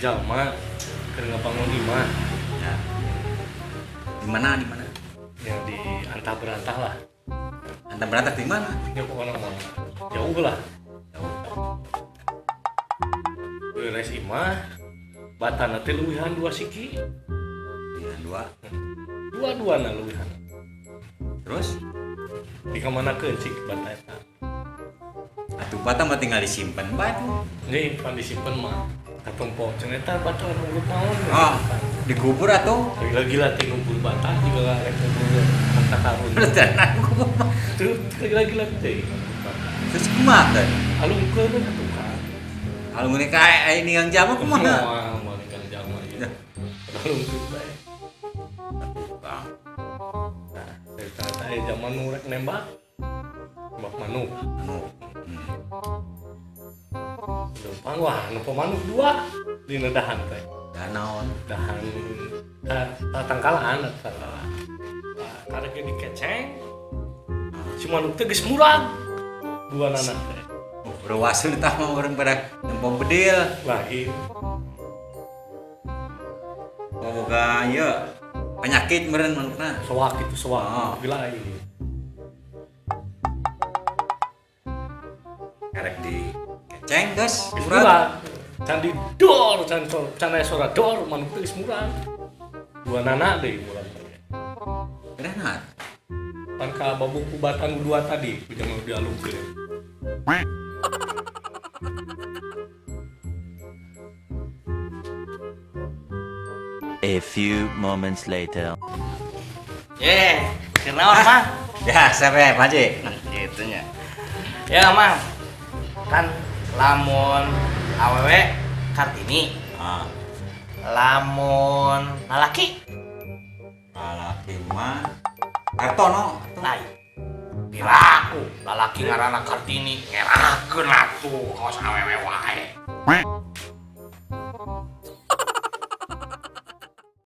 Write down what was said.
Jalma keur ngabangun imah. Ya. Di mana, di mana? Yang di antah berantah lah. Antah berantah di mana? Ya pokoknya mah jauh lah. Jauh. Beres imah, batana teh leuwihan dua siki. Leuwihan dua. Dua-dua na leuwihan. Terus? Di kamanakeun cik bata eta? Atuh bata mah tinggal disimpan bae tuh. Nih, pan disimpen mah. Katempo cenah eta bata anu urut naon. Ah, dikubur atuh. Gila-gila teh ngumpul bata juga rek ngumpul harta karun. Tenang kubur mah. Tuh gila-gila teh ngumpul bata. Terus kumaha teh? Alungkeun atuh kan. Alung ini kayak ini yang jama kumaha? Moal moal yang jama ieu. Alungkeun bae. Bang. Nah, cerita teh zaman nu rek nembak. Nembak manuk. Anu. Leumpang wah, nempo manuk dua di dahan teh. Danaon? Dahan ka tangkalan tangkalan. Nah, karek dikeceng. Si manuk teh geus murag. Dua nana teh. Oh, ruasun tah mah urang pada nempo bedil. Lain. Oh, boga ieu penyakit meureun manukna. Soak itu soak. Oh. Gila ini. Karek dikeceng geus Geus murag. murag. Can di dor, can can aya suara dor, manuk teh geus murag. Dua nana deui murag teh. Berenat. Pan ka babuk ku bata nu dua tadi, ku jangan dialungkeun. A few moments later. Ye, kenaon Mang? Ya, siapa Pak Haji? Gitu nya. Ya Mang, kan lamun awewe Kartini, Ah, lamun lalaki lalaki mah Kartono. lain. Piraku lalaki ngaranna Kartini ngerakeun atuh kaos awewe wae.